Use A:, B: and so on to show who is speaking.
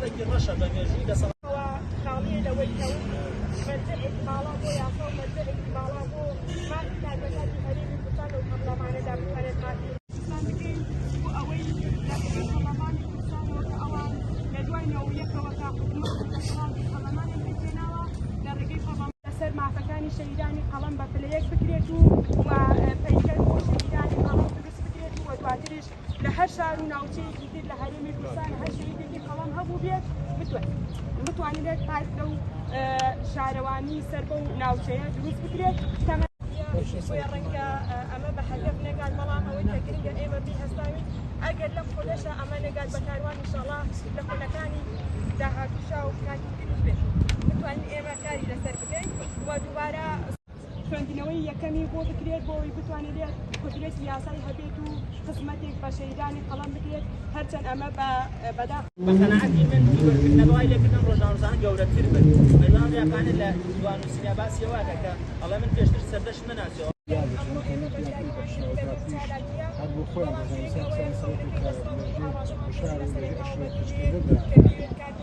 A: خاڵێکی ڕەشە بە مێژووی دەسەڵات.
B: ئەوە خاڵییە لەوەی کە وەکو مەرجەعێکی باڵا بۆ یاسا و مەرجەعێکی باڵا بۆ مافی تاکەکانی هەرێمی کوردستان لەو پەڕلەمانەدا بتوانێت مافی کوردستان بکەین بۆ ئەوەی لە ڕێگەی پەڕلەمانی کوردستانەوە کە ئەوان لە دوای 91ەوە کە حکوومەت و دەسەڵاتی پەڕلەمانیان پێکهێناوە لە ڕێگەی پەڕلەمان لەسەر مافەکانی شەهیدانی قەڵەم بە پلە یەک بکرێت و و پەیکەر بۆ شەهیدانی قەڵەم دروست بکرێت و دواتریش لە هەر شار و ناوچەیەکی تر لە هەرێمی کوردستان هەر شەهیدێکی قەڵەم هەبوو بێت بتوانرێت پارک لەو شارەوانی سەر بەو ناوچەیە دروست بکرێت. بۆیە ڕەنگە ئەمە بە هەدەف نەگات، بەڵام ئەوەی کە گرنگە ئێمە بیهەستاوین ئەگەر لەم خولەشا ئەمە نەگات بە کاروان ئینشاڵا لە خولەکانی داهاتووشا و کاتی تریش بێت بتوانین ئێمە کاری لەسەر بکەین و دووبارە خوێندنەوەی یەکەمی بۆ بکرێت بۆ ئەوەی بتوانرێت قودرەتی یاسای هەبێت و خزمەتێک بە شەهیدانی قەڵەم بکرێت، هەرچەند ئەمە بە بەداخ.
A: بە قەناعەتی من تیرۆرکردنەکە وای لێکردن ڕۆژنامەنووسان گەورەتر بن. مەریوان ڕیاقانی لە دوا نووسینیا باسی ئەوە ئەکا کە ئەڵێ من پێشتر سەردەشت نەناسیەوە.
B: ئەمڕۆ ئێمە بەشداریمان کرد لە دوو چالاکییە، بەڵام گرنگ ئەوەیە خەونەکەی دەستەڵ و ئاماژەمان بۆ لە سەرەتاوە بەدیدێ کە بیەوێت کاتی.